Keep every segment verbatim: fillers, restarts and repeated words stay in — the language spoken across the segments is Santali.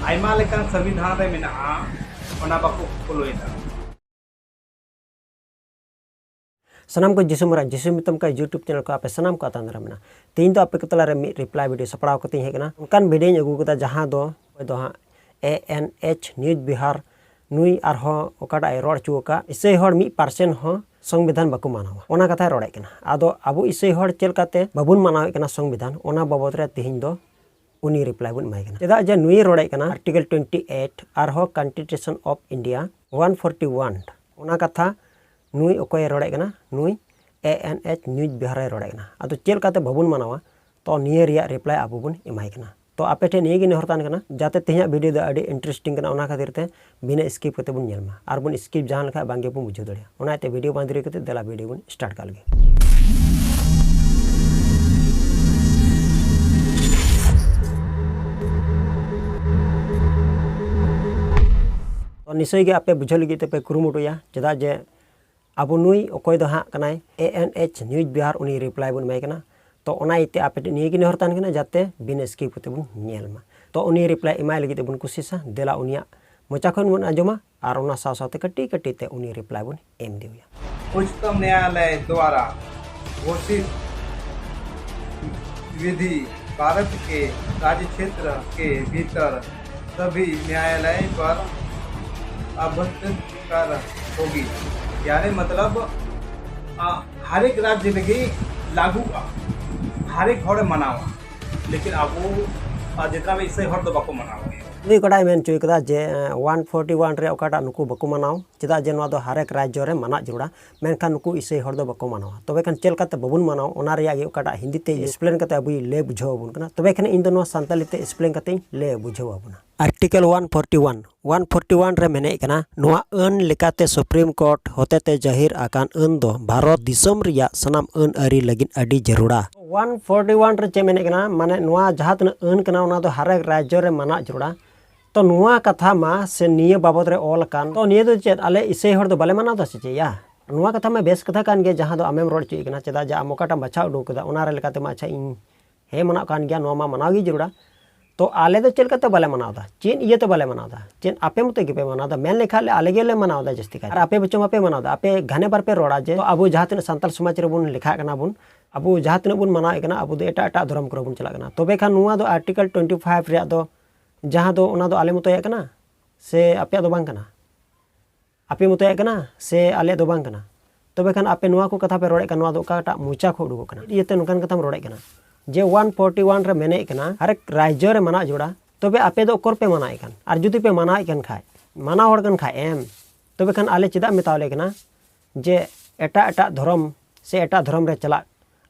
ᱟᱭᱢᱟ ᱞᱮᱠᱟᱱ ᱥᱚᱝᱵᱤᱫᱷᱟᱱ ᱨᱮ ᱢᱮᱱᱟᱜᱼᱟ, ᱚᱱᱟ ᱵᱟᱠᱚ ᱯᱷᱳᱞᱳᱭᱮᱫᱟ᱾ ᱥᱟᱱᱟᱢ ᱠᱚ ᱡᱤᱥᱩ ᱢᱟᱨᱟᱝ ᱡᱤᱥᱩ ᱢᱮᱛᱟᱢ ᱠᱟ YouTube ᱪᱮᱱᱮᱞ ᱠᱚ ᱟᱯᱮ ᱥᱟᱱᱟᱢ ᱠᱚ ᱟᱛᱟᱝ ᱫᱟᱨᱟᱢ ᱢᱮᱱᱟᱜᱼᱟ᱾ ᱛᱮᱦᱮᱧ ᱫᱚ ᱟᱯᱮ ᱠᱚ ᱛᱟᱞᱟᱨᱮ ᱢᱤᱫ ᱨᱤᱯᱞᱟᱭ ᱵᱷᱤᱰᱤᱭᱳ ᱥᱟᱯᱲᱟᱣ ᱠᱟᱛᱮᱧ ᱦᱮᱡ ᱠᱟᱱᱟ᱾ ᱚᱱᱠᱟᱱ ᱵᱷᱤᱰᱤᱭᱳᱧ ᱟᱹᱜᱩ ᱠᱟᱫᱟ ᱡᱟᱦᱟᱸ ᱫᱚ ᱚᱠᱚᱭ ᱫᱚ ᱦᱟᱸᱜ ANH News Bihar ᱱᱩᱭ ᱟᱨᱦᱚᱸ ᱚᱠᱟᱴᱟᱜ ᱮ ᱨᱚᱲ ᱦᱚᱪᱚ ᱟᱠᱟᱫ ᱤᱥᱟᱹᱭ ᱦᱚᱲ ᱢᱤᱫ ᱯᱟᱨᱥᱮᱱᱴ ᱦᱚᱸ ᱥᱚᱝᱵᱤᱫᱷᱟᱱ ᱵᱟᱠᱚ ᱢᱟᱱᱟᱣᱟ, ᱚᱱᱟ ᱠᱟᱛᱷᱟᱭ ᱨᱚᱲᱮᱫ ᱠᱟᱱᱟ᱾ ᱟᱫᱚ ᱟᱵᱚ ᱤᱥᱟᱹᱭ ᱦᱚᱲ ᱪᱮᱫ ᱞᱮᱠᱟᱛᱮ ᱵᱟᱵᱚᱱ ᱢᱟᱱᱟᱣᱮᱫ ᱠᱟᱱᱟ ᱥᱚᱝᱵᱤᱫᱷᱟᱱ, ᱚᱱᱟ ᱵᱟᱵᱚᱫ ᱨᱮ ᱛᱮᱦᱮᱧ ᱫᱚ ᱩᱱᱤ ᱨᱤᱯᱞᱟᱭ ᱵᱚᱱ ᱮᱢᱟᱭ ᱠᱟᱱᱟ᱾ ᱪᱮᱫᱟᱜ ᱡᱮ ᱱᱩᱭᱮ ᱨᱚᱲᱮᱫ ᱠᱟᱱᱟ Article twenty eight ᱟᱨᱦᱚᱸ Constitution of India one forty one, ᱚᱱᱟ ᱠᱟᱛᱷᱟ ᱱᱩᱭ ᱚᱠᱚᱭᱮ ᱨᱚᱲᱮᱫ ᱠᱟᱱᱟ? ᱱᱩᱭ ANH News Bihar ᱮ ᱨᱚᱲᱮᱫ ᱠᱟᱱᱟ᱾ ᱟᱫᱚ ᱪᱮᱫ ᱞᱮᱠᱟᱛᱮ ᱵᱟᱵᱚᱱ ᱢᱟᱱᱟᱣᱟ? ᱛᱚ ᱱᱤᱭᱟᱹ ᱨᱮᱭᱟᱜ ᱨᱤᱯᱞᱟᱭ ᱟᱵᱚ ᱵᱚᱱ ᱮᱢᱟᱭ ᱠᱟᱱᱟ᱾ ᱛᱚ ᱟᱯᱮ ᱴᱷᱮᱱ ᱱᱤᱭᱟᱹ ᱜᱮ ᱱᱮᱦᱚᱨ ᱛᱟᱦᱮᱱ ᱠᱟᱱᱟ, ᱡᱟᱛᱮ ᱛᱮᱦᱮᱧᱟᱜ ᱵᱷᱤᱰᱤᱭᱳ ᱫᱚ ᱟᱹᱰᱤ ᱤᱱᱴᱟᱨᱮᱥᱴᱤᱝ ᱠᱟᱱᱟ, ᱚᱱᱟ ᱠᱷᱟᱹᱛᱤᱨ ᱛᱮ ᱵᱤᱱᱟᱹ ᱥᱠᱤᱯ ᱠᱟᱛᱮ ᱵᱚᱱ ᱧᱮᱞ ᱢᱟ, ᱟᱨ ᱵᱚᱱ ᱥᱠᱤᱯ ᱡᱟᱦᱟᱸ ᱞᱮᱠᱷᱟᱱ ᱵᱟᱝ ᱜᱮᱵᱚᱱ ᱵᱩᱡᱷᱟᱹᱣ ᱫᱟᱲᱮᱭᱟᱜᱼᱟ᱾ ᱚᱱᱟ ᱤᱭᱟᱹᱛᱮ ᱵᱷᱤᱰᱤᱭᱳ ᱵᱟᱝ ᱫᱮᱨᱤ ᱠᱟᱛᱮ ᱫᱮᱞᱟ ᱵᱷᱤᱰᱤᱭᱳ ᱵᱚᱱ ᱥᱴᱟᱨᱴ ᱠᱟᱜ ᱞᱮᱜᱮ᱾ ᱛᱚ ᱱᱤᱥᱪᱚᱭ ᱜᱮ ᱟᱯᱮ ᱵᱩᱡᱷᱟᱹᱣ ᱞᱟᱹᱜᱤᱫ ᱛᱮᱯᱮ ᱠᱩᱨᱩᱢᱩᱴᱩᱭᱟ, ᱪᱮᱫᱟᱜ ᱡᱮ ᱟᱵᱚ ᱱᱩᱭ ᱚᱠᱚᱭ ᱫᱚ ᱦᱟᱸᱜ ᱠᱟᱱᱟᱭ ANH News Bihar, ᱩᱱᱤ ᱨᱤᱯᱞᱟᱭ ᱵᱚᱱ ᱮᱢᱟᱭ ᱠᱟᱱᱟ᱾ ᱛᱚ ᱚᱱᱟ ᱤᱭᱟᱹᱛᱮ ᱟᱯᱮ ᱴᱷᱮᱱ ᱱᱤᱭᱟᱹ ᱜᱮ ᱱᱮᱦᱚᱨ ᱛᱟᱦᱮᱱ ᱠᱟᱱᱟ, ᱡᱟᱛᱮ ᱵᱤᱱᱟᱹ ᱥᱠᱤᱯ ᱠᱟᱛᱮ ᱵᱚᱱ ᱧᱮᱞ ᱢᱟ᱾ ᱛᱚ ᱩᱱᱤ ᱨᱤᱯᱞᱟᱭ ᱮᱢᱟᱭ ᱞᱟᱹᱜᱤᱫ ᱛᱮᱵᱚᱱ ᱠᱩᱥᱤᱥᱟ᱾ ᱫᱮᱞᱟ ᱩᱱᱤᱭᱟᱜ ᱢᱚᱪᱟ ᱠᱷᱚᱱ ᱵᱚᱱ ᱟᱸᱡᱚᱢᱟ ᱟᱨ ᱚᱱᱟ ᱥᱟᱶ ᱥᱟᱶᱛᱮ ᱠᱟᱹᱴᱤᱡ ᱠᱟᱹᱴᱤᱡ ᱛᱮ ᱩᱱᱤ ᱨᱤᱯᱞᱟᱭ ᱵᱚᱱ ᱮᱢ ᱤᱫᱤᱭᱟ᱾ उच्चतम न्यायालय द्वारा घोषित विधि भारत के राज्य क्षेत्र के भीतर सभी न्यायालय पर आबंधित कर होगी। यानी मतलब, आ, हर एक राज्य में ही लागू, हर एक हर मनावा, लेकिन अब, आ, जितना भी इससे हर तो बाको मनावा। ᱱᱩᱭ ᱚᱠᱟᱴᱟᱜ ᱮ ᱢᱮᱱ ᱦᱚᱪᱚᱭ ᱠᱟᱫᱟ ᱡᱮ, ᱮᱸ, one forty one ᱨᱮ ᱚᱠᱟᱴᱟᱜ ᱱᱩᱠᱩ ᱵᱟᱠᱚ ᱢᱟᱱᱟᱣ, ᱪᱮᱫᱟᱜ ᱡᱮ ᱱᱚᱣᱟ ᱫᱚ ᱦᱟᱨᱮᱠ ᱨᱟᱡᱽᱡᱚ ᱨᱮ ᱢᱟᱱᱟᱜ ᱡᱟᱹᱨᱩᱲᱟ, ᱢᱮᱱᱠᱷᱟᱱ ᱱᱩᱠᱩ ᱤᱥᱟᱹᱭ ᱦᱚᱲ ᱫᱚ ᱵᱟᱠᱚ ᱢᱟᱱᱟᱣᱟ᱾ ᱛᱚᱵᱮ ᱠᱷᱟᱱ ᱪᱮᱫ ᱞᱮᱠᱟᱛᱮ ᱵᱟᱵᱚᱱ ᱢᱟᱱᱟᱣᱟ, ᱚᱱᱟ ᱨᱮᱭᱟᱜ ᱜᱮ ᱚᱠᱟᱴᱟᱜ ᱦᱤᱱᱫᱤ ᱛᱮ ᱮᱠᱥᱯᱞᱮᱱ ᱠᱟᱛᱮ ᱟᱵᱚᱭ ᱞᱟᱹᱭ ᱵᱩᱡᱷᱟᱹᱣ ᱟᱵᱚᱱ ᱠᱟᱱᱟ᱾ ᱛᱚᱵᱮ ᱠᱷᱟᱱ ᱤᱧ ᱫᱚ ᱱᱚᱣᱟ ᱥᱟᱱᱛᱟᱞᱤ ᱛᱮ ᱮᱠᱥᱯᱞᱮᱱ ᱠᱟᱛᱮᱧ ᱞᱟᱹᱭ ᱵᱩᱡᱷᱟᱹᱣ ᱟᱵᱚᱱᱟ᱾ Article one forty one, one forty one ᱨᱮ ᱢᱮᱱᱮᱫ ᱠᱟᱱᱟ, ᱱᱚᱣᱟ ᱟᱹᱱ ᱞᱮᱠᱟᱛᱮ ᱥᱩᱯᱨᱤᱢ ᱠᱳᱨᱴ ᱦᱚᱛᱮᱛᱮ ᱡᱟᱹᱦᱤᱨ ᱟᱠᱟᱱ ᱟᱹᱱ ᱫᱚ ᱵᱷᱟᱨᱚᱛ ᱫᱤᱥᱚᱢ ᱨᱮᱭᱟᱜ ᱥᱟᱱᱟᱢ ᱟᱹᱱ ᱟᱹᱨᱤ ᱞᱟᱹᱜᱤᱫ ᱟᱹᱰᱤ ᱡᱟᱹᱨᱩᱲᱟ᱾ one forty one ᱨᱮ ᱪᱮᱫ ᱢᱮᱱᱮᱫ ᱠᱟᱱᱟ, ᱢᱟᱱᱮ ᱱᱚᱣᱟ ᱡᱟᱦᱟᱸ ᱛᱤᱱᱟᱹᱜ ᱟᱹᱱ ᱠᱟᱱᱟ, ᱚᱱᱟ ᱫᱚ ᱦᱟᱨᱮᱠ ᱨᱟᱡᱽᱡᱚ ᱨᱮ ᱢᱟᱱᱟᱜ ᱡᱟᱹᱨᱩᱲᱟ᱾ ᱛᱚ ᱱᱚᱣᱟ ᱠᱟᱛᱷᱟ ᱢᱟ ᱥᱮ ᱱᱤᱭᱟᱹ ᱵᱟᱵᱚᱫ ᱨᱮ ᱚᱞ ᱟᱠᱟᱱ, ᱛᱚ ᱱᱤᱭᱟᱹ ᱫᱚ ᱪᱮᱫ ᱟᱞᱮ ᱤᱥᱟᱹᱭ ᱦᱚᱲ ᱫᱚ ᱵᱟᱞᱮ ᱢᱟᱱᱟᱣ ᱮᱫᱟ ᱥᱮ ᱪᱮᱫ ᱭᱟ? ᱱᱚᱣᱟ ᱠᱟᱛᱷᱟ ᱢᱟ ᱵᱮᱥ ᱠᱟᱛᱷᱟ ᱠᱟᱱ ᱜᱮᱭᱟ, ᱡᱟᱦᱟᱸ ᱫᱚ ᱟᱢᱮᱢ ᱨᱚᱲ ᱦᱚᱪᱚᱭᱮᱫ ᱠᱟᱱᱟ, ᱪᱮᱫᱟᱜ ᱡᱮ ᱟᱢ ᱚᱠᱟᱴᱟᱜ ᱮᱢ ᱵᱟᱪᱷᱟᱣ ᱩᱰᱩᱠ ᱠᱟᱫᱟ, ᱚᱱᱟ ᱨᱮ ᱞᱮᱠᱟᱛᱮ ᱢᱟ ᱟᱪᱪᱷᱟ ᱤᱧ ᱦᱮᱸ ᱢᱟᱱᱟᱣ ᱠᱟᱱ ᱜᱮᱭᱟ, ᱱᱚᱣᱟ ᱢᱟ ᱢᱟᱱᱟᱣ ᱜᱮ ᱡᱟᱹᱨᱩᱲᱟ᱾ ᱛᱚ ᱟᱞᱮ ᱫᱚ ᱪᱮᱫ ᱞᱮᱠᱟᱛᱮ ᱵᱟᱞᱮ ᱢᱟᱱᱟᱣ ᱮᱫᱟ? ᱪᱮᱫ ᱤᱭᱟᱹᱛᱮ ᱵᱟᱞᱮ ᱢᱟᱱᱟᱣ ᱮᱫᱟ? ᱪᱮᱫ ᱟᱯᱮ ᱢᱚᱛᱚ ᱜᱮᱯᱮ ᱢᱟᱱᱟᱣ ᱮᱫᱟ? ᱢᱮᱱ ᱞᱮᱠᱷᱟᱱ ᱞᱮ ᱟᱞᱮ ᱜᱮᱞᱮ ᱢᱟᱱᱟᱣ ᱮᱫᱟ ᱡᱟᱹᱥᱛᱤ ᱠᱟᱭ᱾ ᱟᱨ ᱟᱯᱮ ᱵᱚᱪᱚᱝ ᱵᱟᱯᱮ ᱢᱟᱱᱟᱣ ᱮᱫᱟ᱾ ᱟᱯᱮ ᱜᱷᱟᱱᱮ ᱵᱟᱨ ᱯᱮ ᱨᱚᱲᱟ ᱡᱮ, ᱛᱚ ᱟᱵᱚ ᱡᱟᱦᱟᱸ ᱛᱤᱱᱟᱹᱜ ᱥᱟᱱᱛᱟᱲ ᱥᱚᱢᱟᱡᱽ ᱨᱮᱵᱚᱱ ᱞᱮᱠᱷᱟᱜ ᱠᱟᱱᱟ ᱵᱚᱱ, ᱟᱵᱚ ᱡᱟᱦᱟᱸ ᱛᱤᱱᱟᱹᱜ ᱵᱚᱱ ᱢᱟᱱᱟᱣᱮᱫ ᱠᱟᱱᱟ, ᱟᱵᱚ ᱫᱚ ᱮᱴᱟᱜ ᱮᱴᱟᱜ ᱫᱷᱚᱨᱚᱢ ᱠᱚᱨᱮ ᱵᱚᱱ ᱪᱟᱞᱟᱜ ᱠᱟᱱᱟ᱾ ᱛᱚᱵᱮ ᱠᱷᱟᱱ ᱱᱚᱣᱟ ᱫᱚ ᱟᱨᱴᱤᱠᱮᱞ ᱴᱩᱭᱮᱱᱴᱤ ᱯᱷᱟᱭᱤᱵᱷ ᱨᱮᱭᱟᱜ ᱫᱚ, ᱡᱟᱦᱟᱸ ᱫᱚ, ᱚᱱᱟ ᱫᱚ ᱟᱞᱮ ᱢᱚᱛᱚᱭᱟᱜ ᱠᱟᱱᱟ ᱥᱮ ᱟᱯᱮᱭᱟᱜ ᱫᱚ ᱵᱟᱝ ᱠᱟᱱᱟ? ᱟᱯᱮ ᱢᱚᱛᱚᱭᱟᱜ ᱠᱟᱱᱟ ᱥᱮ ᱟᱞᱮᱭᱟᱜ ᱫᱚ ᱵᱟᱝ ᱠᱟᱱᱟ? ᱛᱚᱵᱮ ᱠᱷᱟᱱ ᱟᱯᱮ ᱱᱚᱣᱟ ᱠᱚ ᱠᱟᱛᱷᱟ ᱯᱮ ᱨᱚᱲᱮᱫ ᱠᱟᱱ, ᱱᱚᱣᱟ ᱫᱚ ᱚᱠᱟᱴᱟᱜ ᱢᱚᱪᱟ ᱠᱷᱚᱱ ᱩᱰᱩᱠᱚᱜ ᱠᱟᱱᱟ? ᱤᱭᱟᱹᱛᱮ ᱱᱚᱝᱠᱟᱱ ᱠᱟᱛᱷᱟᱢ ᱨᱚᱲᱮᱫ ᱠᱟᱱᱟ ᱡᱮ ᱚᱣᱟᱱ ᱯᱷᱳᱨᱴᱤ ᱚᱣᱟᱱ ᱨᱮ ᱢᱮᱱᱮᱫ ᱠᱟᱱᱟ, ᱦᱟᱨᱮᱠ ᱨᱟᱡᱽᱡᱚ ᱨᱮ ᱢᱟᱱᱟᱣ ᱡᱚᱲᱟ᱾ ᱛᱚᱵᱮ ᱟᱯᱮ ᱫᱚ ᱚᱠᱚᱨ ᱯᱮ ᱢᱟᱱᱟᱣᱮᱫ ᱠᱟᱱ? ᱟᱨ ᱡᱩᱫᱤ ᱯᱮ ᱢᱟᱱᱟᱣᱮᱫ ᱠᱟᱱ ᱠᱷᱟᱡ, ᱢᱟᱱᱟᱣ ᱦᱚᱲ ᱠᱟᱱ ᱠᱷᱟᱡ ᱮᱢ, ᱛᱚᱵᱮ ᱠᱷᱟᱱ ᱟᱞᱮ ᱪᱮᱫᱟᱜ ᱢᱮᱛᱟᱣ ᱞᱮ ᱠᱟᱱᱟ ᱡᱮ ᱮᱴᱟᱜ ᱮᱴᱟᱜ ᱫᱷᱚᱨᱚᱢ ᱥᱮ ᱮᱴᱟᱜ ᱫᱷᱚᱨᱚᱢ ᱨᱮ ᱪᱟᱞᱟᱜ?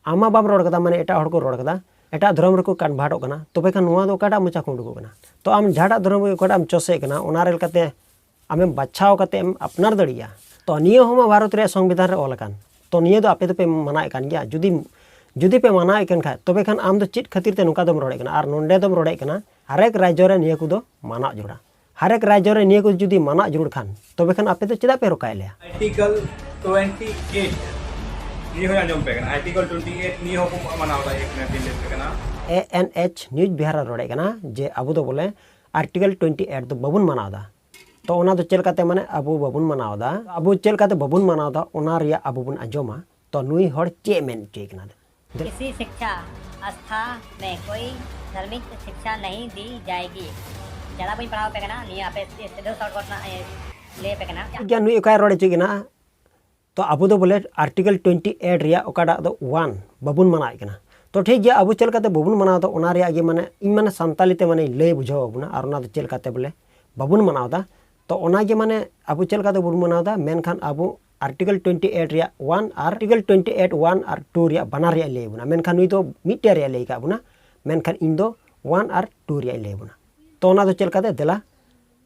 ᱟᱢ ᱢᱟ ᱵᱟᱢ ᱨᱚᱲ ᱠᱟᱫᱟ, ᱢᱟᱱᱮ ᱮᱴᱟᱜ ᱦᱚᱲ ᱠᱚ ᱨᱚᱲ ᱠᱟᱫᱟ, ᱮᱴᱟᱜ ᱫᱷᱚᱨᱚᱢ ᱨᱮᱠᱚ ᱠᱚᱱᱵᱷᱟᱨᱴᱚᱜ ᱠᱟᱱᱟ᱾ ᱛᱚᱵᱮ ᱠᱷᱟᱱ ᱱᱚᱣᱟ ᱫᱚ ᱚᱠᱟᱴᱟᱜ ᱢᱚᱪᱟ ᱠᱷᱚᱱ ᱩᱰᱩᱠᱚᱜ ᱠᱟᱱᱟ? ᱛᱚ ᱟᱢ ᱡᱟᱦᱟᱸᱴᱟᱜ ᱫᱷᱚᱨᱚᱢ ᱜᱮ ᱚᱠᱟᱴᱟᱜ ᱮᱢ ᱪᱚᱥᱮᱫ ᱠᱟᱱᱟ, ᱚᱱᱟ ᱨᱮ ᱞᱮᱠᱟᱛᱮ ᱟᱢᱮᱢ ᱵᱟᱪᱷᱟᱣ ᱠᱟᱛᱮ ᱮᱢ ᱟᱯᱱᱟᱨ ᱫᱟᱲᱮᱭᱟᱜᱼᱟ᱾ ᱛᱚ ᱱᱤᱭᱟᱹ ᱦᱚᱸ ᱢᱟ ᱵᱷᱟᱨᱚᱛ ᱨᱮᱭᱟᱜ ᱥᱚᱝᱵᱤᱫᱷᱟᱱ ᱨᱮ ᱚᱞ ᱟᱠᱟᱱ᱾ ᱛᱚ ᱱᱤᱭᱟᱹ ᱫᱚ ᱟᱯᱮ ᱫᱚᱯᱮ ᱢᱟᱱᱟᱣᱮᱫ ᱠᱟᱱ ᱜᱮᱭᱟ᱾ ᱡᱩᱫᱤ, ᱡᱩᱫᱤ ᱯᱮ ᱢᱟᱱᱟᱣᱮᱫ ᱠᱟᱱ ᱠᱷᱟᱡ, ᱛᱚᱵᱮ ᱠᱷᱟᱱ ᱟᱢ ᱫᱚ ᱪᱮᱫ ᱠᱷᱟᱹᱛᱤᱨ ᱛᱮ ᱱᱚᱝᱠᱟ ᱫᱚᱢ ᱨᱚᱲᱮᱫ ᱠᱟᱱᱟ? ᱟᱨ ᱱᱚᱸᱰᱮ ᱫᱚᱢ ᱨᱚᱲᱮᱫ ᱠᱟᱱᱟ, ᱦᱟᱨᱮᱠ ᱨᱟᱡᱽᱡᱚ ᱨᱮ ᱱᱤᱭᱟᱹ ᱠᱚᱫᱚ ᱢᱟᱱᱟᱣ ᱡᱟᱹᱨᱩᱲᱟ᱾ ᱦᱟᱨᱮᱠ ᱨᱟᱡᱽᱡᱚ ᱨᱮ ᱱᱤᱭᱟᱹ ᱠᱚ ᱡᱩᱫᱤ ᱢᱟᱱᱟᱣ ᱡᱟᱹᱨᱩᱲ ᱠᱷᱟᱱ, ᱛᱚᱵᱮ ᱠᱷᱟᱱ ᱟᱯᱮ ᱫᱚ ᱪᱮᱫᱟᱜ ᱯᱮ ᱨᱚᱠᱟᱭᱮᱫ ᱞᱮᱭᱟ? ᱟᱨᱴᱤᱠᱮᱞ ᱴᱩᱭᱮᱱᱴᱤ ᱮᱭᱤᱴ, ᱱᱤᱭᱟᱹ ᱦᱚᱸ ᱟᱸᱡᱚᱢ ᱯᱮ ᱠᱟᱱᱟ, ᱟᱨᱴᱤᱠᱮᱞ ᱴᱩᱭᱮᱱᱴᱤ ᱮᱭᱤᱴ ᱱᱤᱭᱟᱹ ᱦᱚᱸᱠᱚ ᱢᱟᱱᱟᱣ ᱮᱫᱟ, ᱮᱠ ᱢᱤᱱᱤᱴ ᱞᱤᱧ ᱞᱟᱹᱭ ᱯᱮ ᱠᱟᱱᱟ᱾ ᱮ ᱮᱱ ᱮᱪ ᱱᱤᱭᱩᱡᱽ ᱵᱤᱦᱟᱨ ᱨᱮ ᱨᱚᱲᱮᱫ ᱠᱟᱱᱟ ᱡᱮ ᱟᱵᱚ ᱫᱚ ᱵᱚᱞᱮ ᱟᱨᱴᱤᱠᱮᱞ ᱴᱩᱭᱮᱱᱴᱤ ᱮᱭᱤᱴ ᱫᱚ ᱵᱟᱵᱚᱱ ᱢᱟᱱᱟᱣ ᱮᱫᱟ᱾ ᱛᱚ ᱚᱱᱟ ᱫᱚ ᱪᱮᱫ ᱞᱮᱠᱟᱛᱮ ᱢᱟᱱᱮ ᱟᱵᱚ ᱵᱟᱵᱚᱱ ᱢᱟᱱᱟᱣ ᱮᱫᱟ? ᱟᱵᱚ ᱪᱮᱫ ᱞᱮᱠᱟᱛᱮ ᱵᱟᱵᱚᱱ ᱢᱟᱱᱟᱣ ᱮᱫᱟ, ᱚᱱᱟ ᱨᱮᱭᱟᱜ ᱟᱵᱚ ᱵᱚᱱ ᱟᱸᱡᱚᱢᱟ᱾ ᱛᱚ ᱱᱩᱭ ᱦᱚᱲ ᱪᱮᱫ ᱮ ᱢᱮᱱ ᱦᱚᱪᱚᱭ ᱠᱟᱱᱟ? किसी शिक्षा आस्था में कोई धार्मिक शिक्षा नहीं दी जाएगी। ज़्यादा ᱵᱟᱹᱧ ᱯᱟᱲᱦᱟᱣ ᱟᱯᱮ ᱠᱟᱱᱟ, ᱱᱤᱭᱟᱹ ᱟᱯᱮ ᱥᱤᱫᱷᱟᱹ ᱥᱚᱨᱴ ᱠᱚᱴ ᱨᱮᱱᱟᱜ ᱞᱟᱹᱭ ᱟᱯᱮ ᱠᱟᱱᱟ᱾ ᱴᱷᱤᱠ ᱜᱮᱭᱟ, ᱱᱩᱭ ᱚᱠᱟᱭ ᱨᱚᱲ ᱦᱚᱪᱚᱭ ᱠᱟᱱᱟ? ᱛᱚ ᱟᱵᱚ ᱫᱚ ᱵᱚᱞᱮ ᱟᱨᱴᱤᱠᱮᱞ ᱴᱩᱭᱮᱱᱴᱤ ᱮᱭᱤᱴ ᱨᱮᱭᱟᱜ ᱚᱠᱟᱴᱟᱜ ᱫᱚ ᱚᱣᱟᱱ ᱵᱟᱵᱚᱱ ᱢᱟᱱᱟᱣᱮᱫ ᱠᱟᱱᱟ᱾ ᱛᱚ ᱴᱷᱤᱠ ᱜᱮᱭᱟ, ᱟᱵᱚ ᱪᱮᱫ ᱞᱮᱠᱟᱛᱮ ᱵᱟᱵᱚᱱ ᱢᱟᱱᱟᱣ ᱮᱫᱟ, ᱚᱱᱟ ᱨᱮᱭᱟᱜ ᱜᱮ ᱢᱟᱱᱮ ᱤᱧ ᱢᱟᱱᱮ ᱥᱟᱱᱛᱟᱞᱤ ᱛᱮ ᱢᱟᱱᱮ ᱞᱟᱹᱭ ᱵᱩᱡᱷᱟᱹᱣ ᱟᱵᱚᱱᱟ, ᱟᱨ ᱚᱱᱟ ᱫᱚ ᱪᱮᱫ ᱞᱮᱠᱟᱛᱮ ᱵᱚᱞᱮ ᱵᱟᱵᱚᱱ ᱢᱟᱱᱟᱣ ᱮᱫᱟ᱾ ᱛᱚ ᱚᱱᱟ ᱜᱮ ᱢᱟᱱᱮ ᱟᱵᱚ ᱪᱮᱫ ᱞᱮᱠᱟᱛᱮ ᱵᱟᱵᱚᱱ ᱢᱟᱱᱟᱣ ᱮᱫᱟ, ᱢᱮᱱᱠᱷᱟᱱ ᱟᱵᱚ ᱟᱨᱴᱤᱠᱮᱞ ᱴᱩᱭᱮᱱᱴᱤ ᱮᱭᱤᱴ ᱨᱮᱭᱟᱜ ᱚᱣᱟᱱ ᱟᱨ ᱟᱨᱴᱤᱠᱮᱞ ᱴᱩᱭᱮᱱᱴᱤ ᱮᱭᱤᱴ ᱚᱣᱟᱱ ᱟᱨ ᱴᱩ ᱨᱮᱭᱟᱜ ᱵᱟᱱᱟᱨ ᱨᱮᱭᱟᱜ ᱞᱟᱹᱭ ᱟᱵᱚᱱᱟ, ᱢᱮᱱᱠᱷᱟᱱ ᱱᱩᱭ ᱫᱚ ᱢᱤᱫᱴᱮᱱ ᱨᱮᱭᱟᱜ ᱞᱟᱹᱭ ᱟᱠᱟᱫ ᱵᱚᱱᱟ, ᱢᱮᱱᱠᱷᱟᱱ ᱤᱧ ᱫᱚ ᱚᱣᱟᱱ ᱟᱨ ᱴᱩ ᱨᱮᱭᱟᱜ ᱤᱧ ᱞᱟᱹᱭ ᱟᱵᱚᱱᱟ᱾ ᱛᱚ ᱚᱱᱟ ᱫᱚ ᱪᱮᱫ ᱞᱮᱠᱟᱛᱮ? ᱫᱮᱞᱟ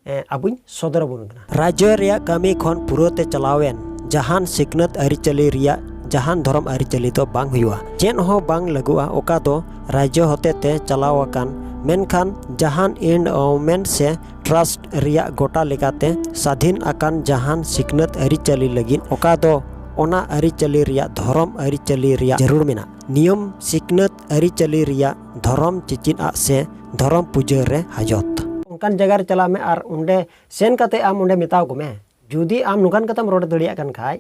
ᱮ, ᱟᱵᱚᱧ ᱥᱚᱫᱚᱨ ᱟᱵᱚᱱ ᱠᱟᱱᱟ᱾ ᱨᱟᱡᱽᱡᱚ ᱨᱮᱭᱟᱜ ᱠᱟᱹᱢᱤ ᱠᱷᱚᱱ ᱯᱩᱨᱟᱹᱛᱮ ᱪᱟᱞᱟᱣᱮᱱ ᱡᱟᱦᱟᱱ ᱥᱤᱠᱷᱱᱟᱹᱛ ᱟᱹᱨᱤᱪᱟᱹᱞᱤ ᱨᱮᱭᱟᱜ ᱡᱟᱦᱟᱱ ᱫᱷᱚᱨᱚᱢ ᱟᱹᱨᱤᱪᱟᱹᱞᱤ ᱫᱚ ᱵᱟᱝ ᱦᱩᱭᱩᱜᱼᱟ᱾ ᱪᱮᱫ ᱦᱚᱸ ᱵᱟᱝ ᱞᱟᱹᱜᱩᱜᱼᱟ ᱚᱠᱟ ᱫᱚ ᱨᱟᱡᱽᱡᱚ ᱦᱚᱛᱮᱛᱮ ᱪᱟᱞᱟᱣ ᱟᱠᱟᱱ, ᱢᱮᱱᱠᱷᱟᱱ ᱡᱟᱦᱟᱱ endowment ᱥᱮ trust ᱨᱮᱭᱟᱜ ᱜᱚᱴᱟ ᱞᱮᱠᱟᱛᱮ ᱥᱟᱫᱷᱤᱱ ᱟᱠᱟᱱ ᱡᱟᱦᱟᱱ ᱥᱤᱠᱷᱱᱟᱹᱛ ᱟᱹᱨᱤᱪᱟᱹᱞᱤ ᱞᱟᱹᱜᱤᱫ ᱚᱠᱟ ᱫᱚ ᱚᱱᱟ ᱟᱹᱨᱤᱪᱟᱹᱞᱤ ᱨᱮᱭᱟᱜ, ᱫᱷᱚᱨᱚᱢ ᱟᱹᱨᱤᱪᱟᱹᱞᱤ ᱨᱮᱭᱟᱜ ᱡᱟᱹᱨᱩᱲ ᱢᱮᱱᱟᱜ᱾ ᱱᱤᱭᱚᱢ ᱥᱤᱠᱷᱱᱟᱹᱛ ᱟᱹᱨᱤᱪᱟᱹᱞᱤ ᱨᱮᱭᱟᱜ ᱫᱷᱚᱨᱚᱢ ᱪᱮᱪᱮᱫ ᱟᱜ ᱥᱮ ᱫᱷᱚᱨᱚᱢ ᱯᱩᱡᱟᱹ ᱨᱮ ᱦᱟᱡᱚᱛ᱾ ᱚᱱᱠᱟᱱ ᱡᱟᱭᱜᱟ ᱨᱮ ᱪᱟᱞᱟᱜ ᱢᱮ ᱟᱨ ᱚᱸᱰᱮ ᱥᱮᱱ ᱠᱟᱛᱮ ᱟᱢ ᱚᱸᱰᱮ ᱢᱮᱛᱟᱣ ᱠᱚᱢᱮ, ᱡᱩᱫᱤ ᱟᱢ ᱱᱚᱝᱠᱟᱱ ᱠᱟᱛᱷᱟᱢ ᱨᱚᱲ ᱫᱟᱲᱮᱭᱟᱜ ᱠᱟᱱ ᱠᱷᱟᱡ,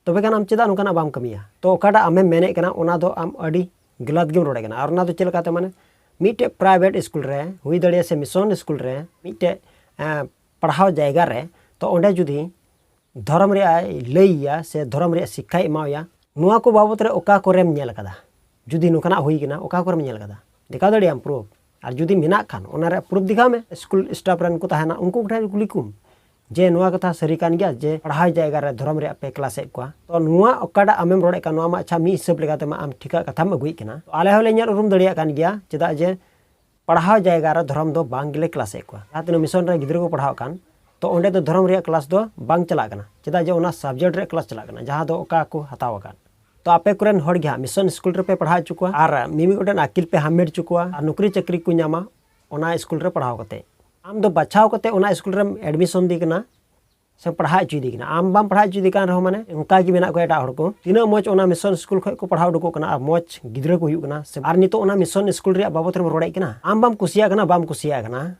ᱛᱚᱵᱮ ᱠᱷᱟᱱ ᱟᱢ ᱪᱮᱫᱟᱜ ᱱᱚᱝᱠᱟᱱᱟᱜ ᱵᱟᱢ ᱠᱟᱹᱢᱤᱭᱟ? ᱛᱚ ᱚᱠᱟᱴᱟᱜ ᱟᱢᱮᱢ ᱢᱮᱱᱮᱫ ᱠᱟᱱᱟ, ᱚᱱᱟ ᱫᱚ ᱟᱢ ᱟᱹᱰᱤ ᱜᱟᱞᱟᱛ ᱜᱮᱢ ᱨᱚᱲᱮᱫ ᱠᱟᱱᱟ᱾ ᱟᱨ ᱚᱱᱟ ᱫᱚ ᱪᱮᱫ ᱞᱮᱠᱟᱛᱮ? ᱢᱟᱱᱮ ᱢᱤᱫᱴᱮᱡ ᱯᱨᱟᱭᱵᱷᱮᱴ ᱥᱠᱩᱞ ᱨᱮ ᱦᱩᱭ ᱫᱟᱲᱮᱭᱟᱜᱼᱟ ᱥᱮ ᱢᱤᱥᱚᱱ ᱥᱠᱩᱞ ᱨᱮ ᱢᱤᱫᱴᱮᱡ, ᱮᱸ, ᱯᱟᱲᱦᱟᱣ ᱡᱟᱭᱜᱟ ᱨᱮ, ᱛᱚ ᱚᱸᱰᱮ ᱡᱩᱫᱤ ᱫᱷᱚᱨᱚᱢ ᱨᱮᱭᱟᱜ ᱮ ᱞᱟᱹᱭᱟ ᱥᱮ ᱫᱷᱚᱨᱚᱢ ᱨᱮᱭᱟᱜ ᱥᱤᱠᱠᱷᱟᱭ ᱮᱢᱟᱣᱟᱭᱟ, ᱱᱚᱣᱟ ᱠᱚ ᱵᱟᱵᱚᱛ ᱨᱮ ᱚᱠᱟ ᱠᱚᱨᱮᱢ ᱧᱮᱞ ᱟᱠᱟᱫᱟ? ᱡᱩᱫᱤ ᱱᱚᱝᱠᱟᱱᱟᱜ ᱦᱩᱭ ᱠᱟᱱᱟ, ᱚᱠᱟ ᱠᱚᱨᱮᱢ ᱧᱮᱞ ᱟᱠᱟᱫᱟ? ᱫᱮᱠᱷᱟᱣ ᱫᱟᱲᱮᱭᱟᱜ ᱟᱢ ᱯᱨᱩᱯᱷ? ᱟᱨ ᱡᱩᱫᱤ ᱢᱮᱱᱟᱜ ᱠᱷᱟᱱ, ᱚᱱᱟ ᱨᱮᱭᱟᱜ ᱯᱨᱩᱯᱷ ᱫᱮᱠᱷᱟᱣ ᱢᱮ᱾ ᱥᱠᱩᱞ ᱥᱴᱟᱯ ᱨᱮᱱ ᱠᱚ ᱛᱟᱦᱮᱱᱟ, ᱩᱱᱠᱩ ᱠᱚᱴᱷᱮᱱ ᱠᱩᱞᱤ ᱠᱚᱢ ᱡᱮ ᱱᱚᱣᱟ ᱠᱟᱛᱷᱟ ᱥᱟᱹᱨᱤ ᱠᱟᱱ ᱜᱮᱭᱟ ᱡᱮ ᱯᱟᱲᱦᱟᱣ ᱡᱟᱭᱜᱟ ᱨᱮ ᱫᱷᱚᱨᱚᱢ ᱨᱮᱭᱟᱜ ᱯᱮ ᱠᱞᱟᱥ ᱮᱫ ᱠᱚᱣᱟ? ᱛᱚ ᱱᱚᱣᱟ ᱚᱠᱟᱴᱟᱜ ᱟᱢᱮᱢ ᱨᱚᱲᱮᱫ ᱠᱟᱱ, ᱱᱚᱣᱟ ᱢᱟ ᱟᱪᱪᱷᱟ ᱢᱤᱫ ᱦᱤᱥᱟᱹᱵ ᱞᱮᱠᱟᱛᱮ ᱢᱟ ᱟᱢ ᱴᱷᱤᱠᱟᱜ ᱠᱟᱛᱷᱟᱢ ᱟᱹᱜᱩᱭᱮᱫ ᱠᱟᱱᱟ᱾ ᱛᱚ ᱟᱞᱮ ᱦᱚᱸᱞᱮ ᱧᱮᱞ ᱩᱨᱩᱢ ᱫᱟᱲᱮᱭᱟᱜ ᱠᱟᱱ ᱜᱮᱭᱟ, ᱪᱮᱫᱟᱜ ᱡᱮ ᱯᱟᱲᱦᱟᱣ ᱡᱟᱭᱜᱟ ᱨᱮ ᱫᱷᱚᱨᱚᱢ ᱫᱚ ᱵᱟᱝ ᱜᱮᱞᱮ ᱠᱞᱟᱥᱮᱫ ᱠᱚᱣᱟ᱾ ᱡᱟᱦᱟᱸ ᱛᱤᱱᱟᱹᱜ ᱢᱤᱥᱚᱱ ᱨᱮ ᱜᱤᱫᱽᱨᱟᱹ ᱠᱚ ᱯᱟᱲᱦᱟᱣ ᱠᱟᱱ, ᱛᱚ ᱚᱸᱰᱮ ᱫᱚ ᱫᱷᱚᱨᱚᱢ ᱨᱮᱭᱟᱜ ᱠᱞᱟᱥ ᱫᱚ ᱵᱟᱝ ᱪᱟᱞᱟᱜ ᱠᱟᱱᱟ᱾ ᱪᱮᱫᱟᱜ ᱡᱮ ᱚᱱᱟ ᱥᱟᱵᱡᱮᱠᱴ ᱨᱮᱭᱟᱜ ᱠᱞᱟᱥ ᱪᱟᱞᱟᱜ ᱠᱟᱱᱟ, ᱡᱟᱦᱟᱸ ᱫᱚ ᱚᱠᱟ ᱠᱚ ᱦᱟᱛᱟᱣ ᱟᱠᱟᱫ᱾ ᱛᱚ ᱟᱯᱮ ᱠᱚᱨᱮᱱ ᱦᱚᱲ ᱜᱮ ᱦᱟᱸᱜ ᱢᱤᱥᱚᱱ ᱥᱠᱩᱞ ᱨᱮᱯᱮ ᱯᱟᱲᱦᱟᱣ ᱦᱚᱪᱚ ᱠᱚᱣᱟ ᱟᱨ ᱢᱤᱢᱤᱫ ᱜᱚᱴᱮᱱ ᱟᱹᱠᱤᱞ ᱯᱮ ᱦᱟᱢᱮᱴ ᱦᱚᱪᱚ ᱠᱚᱣᱟ ᱟᱨ ᱱᱚᱠᱨᱤ ᱪᱟᱹᱠᱨᱤ ᱠᱚ ᱧᱟᱢᱟ ᱚᱱᱟ ᱥᱠᱩᱞ ᱨᱮ ᱯᱟᱲᱦᱟᱣ ᱠᱟᱛᱮ᱾ ᱟᱢ ᱫᱚ ᱵᱟᱪᱷᱟᱣ ᱠᱟᱛᱮ ᱚᱱᱟ ᱥᱠᱩᱞ ᱨᱮᱢ ᱮᱰᱢᱤᱥᱚᱱ ᱫᱮ ᱠᱟᱱᱟ ᱥᱮ ᱯᱟᱲᱦᱟᱣ ᱦᱚᱪᱚᱭᱮᱫᱮ ᱠᱟᱱᱟ᱾ ᱟᱢ ᱵᱟᱢ ᱯᱟᱲᱦᱟᱣ ᱦᱚᱪᱚᱭᱮᱫᱮ ᱠᱟᱱ ᱨᱮᱦᱚᱸ, ᱢᱟᱱᱮ ᱚᱱᱠᱟ ᱜᱮ ᱢᱮᱱᱟᱜ ᱠᱚᱣᱟ ᱮᱴᱟᱜ ᱦᱚᱲ ᱠᱚ᱾ ᱛᱤᱱᱟᱹᱜ ᱢᱚᱡᱽ ᱚᱱᱟ ᱢᱤᱥᱚᱱ ᱥᱠᱩᱞ ᱠᱷᱚᱱ ᱠᱚ ᱯᱟᱲᱦᱟᱣ ᱩᱰᱩᱠᱚᱜ ᱠᱟᱱᱟ ᱟᱨ ᱢᱚᱡᱽ ᱜᱤᱫᱽᱨᱟᱹ ᱠᱚ ᱦᱩᱭᱩᱜ ᱠᱟᱱᱟ, ᱥᱮ ᱟᱨ ᱱᱤᱛᱚᱜ ᱚᱱᱟ ᱢᱤᱥᱚᱱ ᱥᱠᱩᱞ ᱨᱮᱭᱟᱜ ᱵᱟᱵᱚᱛ ᱨᱮᱢ ᱨᱚᱲᱮᱫ ᱠᱟᱱᱟ᱾ ᱟᱢ ᱵᱟᱢ ᱠᱩᱥᱤᱭᱟᱜ ᱠᱟᱱᱟ, ᱵᱟᱢ ᱠᱩᱥᱤᱭᱟᱜ ᱠᱟᱱᱟ,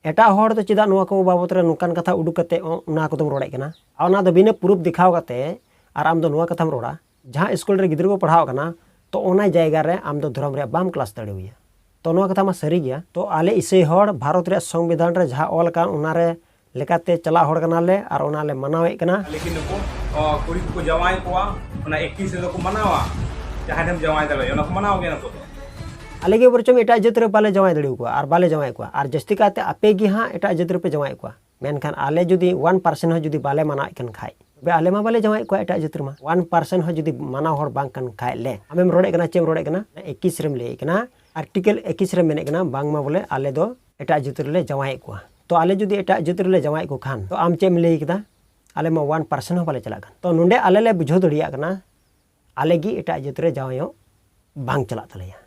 ᱮᱴᱟᱜ ᱦᱚᱲ ᱫᱚ ᱪᱮᱫᱟᱜ ᱱᱚᱣᱟ ᱠᱚ ᱵᱟᱵᱚᱛ ᱨᱮ ᱱᱚᱝᱠᱟᱱ ᱠᱟᱛᱷᱟ ᱩᱰᱩᱠ ᱠᱟᱛᱮ ᱚ-, ᱚᱱᱟ ᱠᱚᱫᱚᱢ ᱨᱚᱲᱮᱫ ᱠᱟᱱᱟ? ᱟᱨ ᱚᱱᱟ ᱫᱚ ᱵᱤᱱᱟᱹ ᱯᱨᱩᱯᱷ ᱫᱮᱠᱷᱟᱣ ᱠᱟᱛᱮ ᱟᱨ ᱟᱢ ᱫᱚ ᱱᱚᱣᱟ ᱠᱟᱛᱷᱟᱢ ᱨᱚᱲᱟ, ᱡᱟᱦᱟᱸ ᱥᱠᱩᱞ ᱨᱮ ᱜᱤᱫᱽᱨᱟᱹ ᱠᱚ ᱯᱟᱲᱦᱟᱣ ᱠᱟᱱᱟ, ᱛᱚ ᱚᱱᱟ ᱡᱟᱭᱜᱟ ᱨᱮ ᱟᱢ ᱫᱚ ᱫᱷᱚᱨᱚᱢ ᱨᱮᱭᱟᱜ ᱵᱟᱢ ᱠᱞᱟᱥ ᱫᱟᱲᱮᱣᱟᱭᱟ᱾ ᱛᱚ ᱱᱚᱣᱟ ᱠᱟᱛᱷᱟ ᱢᱟ ᱥᱟᱹᱨᱤ ᱜᱮᱭᱟ᱾ ᱛᱚ ᱟᱞᱮ ᱤᱥᱟᱹᱭ ᱦᱚᱲ ᱵᱷᱟᱨᱚᱛ ᱨᱮᱭᱟᱜ ᱥᱚᱝᱵᱤᱫᱷᱟᱱ ᱨᱮ ᱡᱟᱦᱟᱸ ᱚᱞ ᱟᱠᱟᱱ, ᱚᱱᱟ ᱨᱮ ᱞᱮᱠᱟᱛᱮ ᱪᱟᱞᱟᱜ ᱦᱚᱲ ᱠᱟᱱᱟᱞᱮ ᱟᱨ ᱚᱱᱟ ᱞᱮ ᱢᱟᱱᱟᱣᱮᱫ ᱠᱟᱱᱟ᱾ ᱞᱮᱠᱤᱱ ᱱᱩᱠᱩ, ᱚ, ᱠᱩᱲᱤ ᱠᱚᱠᱚ ᱡᱟᱶᱟᱭ ᱠᱚᱣᱟ, ᱚᱱᱟ ᱮᱠᱤᱥ ᱨᱮᱫᱚ ᱠᱚ ᱢᱟᱱᱟᱣᱟ, ᱡᱟᱦᱟᱸᱭ ᱴᱷᱮᱱ ᱡᱟᱶᱟᱭ ᱫᱟᱲᱮᱭᱟᱜᱼᱟ, ᱚᱱᱟ ᱠᱚ ᱢᱟᱱᱟᱣ ᱜᱮᱭᱟ ᱱᱩᱠᱩ ᱫᱚ᱾ ᱟᱞᱮ ᱜᱮ ᱵᱚᱨᱪᱚᱢ ᱮᱴᱟᱜ ᱡᱟᱹᱛ ᱨᱮ ᱵᱟᱞᱮ ᱡᱟᱶᱟᱭ ᱫᱟᱲᱮ ᱟᱠᱚᱣᱟ ᱟᱨ ᱵᱟᱞᱮ ᱡᱟᱶᱟᱭᱮᱫ ᱠᱚᱣᱟ, ᱟᱨ ᱡᱟᱹᱥᱛᱤ ᱠᱟᱭᱛᱮ ᱟᱯᱮ ᱜᱮ ᱦᱟᱸᱜ ᱮᱴᱟᱜ ᱡᱟᱹᱛ ᱨᱮᱯᱮ ᱡᱟᱶᱟᱭᱮᱫ ᱠᱚᱣᱟ᱾ ᱢᱮᱱᱠᱷᱟᱱ ᱟᱞᱮ ᱡᱩᱫᱤ ᱚᱣᱟᱱ ᱯᱟᱨᱥᱮᱱᱴ ᱦᱚᱸ ᱡᱩᱫᱤ ᱵᱟᱞᱮ ᱢᱟᱱᱟᱣᱮᱫ ᱠᱟᱱ ᱠᱷᱟᱡ, ᱛᱚᱵᱮ ᱟᱞᱮ ᱢᱟ ᱵᱟᱞᱮ ᱡᱟᱶᱟᱭᱮᱫ ᱠᱚᱣᱟ ᱮᱴᱟᱜ ᱡᱟᱹᱛ ᱨᱮᱢᱟ᱾ ᱚᱣᱟᱱ ᱯᱟᱨᱥᱮᱱᱴ ᱦᱚᱸ ᱡᱩᱫᱤ ᱢᱟᱱᱟᱣ ᱦᱚᱲ ᱵᱟᱝ ᱠᱟᱱ ᱠᱷᱟᱡ ᱞᱮ, ᱟᱢᱮᱢ ᱨᱚᱲᱮᱫ ᱠᱟᱱᱟ, ᱪᱮᱫ ᱮᱢ ᱨᱚᱲᱮᱫ ᱠᱟᱱᱟ? ᱮᱠᱤᱥ ᱨᱮᱢ ᱞᱟᱹᱭᱮᱫ ᱠᱟᱱᱟ, ᱟᱨᱴᱤᱠᱮᱞ ᱮᱠᱤᱥ ᱨᱮ ᱢᱮᱱᱮᱫ ᱠᱟᱱᱟ ᱵᱟᱝᱢᱟ ᱵᱚᱞᱮ ᱟᱞᱮ ᱫᱚ ᱮᱴᱟᱜ ᱡᱟᱹᱛ ᱨᱮᱞᱮ ᱡᱟᱶᱟᱭᱮᱫ ᱠᱚᱣᱟ᱾ ᱛᱚ ᱟᱞᱮ ᱡᱩᱫᱤ ᱮᱴᱟᱜ ᱡᱟᱹᱛ ᱨᱮᱞᱮ ᱡᱟᱶᱟᱭᱮᱫ ᱠᱚ ᱠᱷᱟᱱ, ᱛᱚ ᱟᱢ ᱪᱮᱫ ᱮᱢ ᱞᱟᱹᱭ ᱠᱮᱫᱟ? ᱟᱞᱮ ᱢᱟ ᱚᱣᱟᱱ ᱯᱟᱨᱥᱮᱱᱴ ᱦᱚᱸ ᱵᱟᱞᱮ ᱪᱟᱞᱟᱜ ᱠᱟᱱ᱾ ᱛᱚ ᱱᱚᱰᱮ ᱟᱞᱮ ᱞᱮ ᱵᱩᱡᱷᱟᱹᱣ ᱫᱟᱲᱮᱭᱟᱜ ᱠᱟᱱᱟ, ᱟᱞᱮ ᱜᱮ ᱮᱴᱟᱜ ᱡᱟᱹᱛ ᱨᱮ ᱡᱟᱶᱟᱭᱚᱜ ᱵᱟᱝ ᱪᱟᱞᱟᱜ ᱛᱟᱞᱮᱭᱟ᱾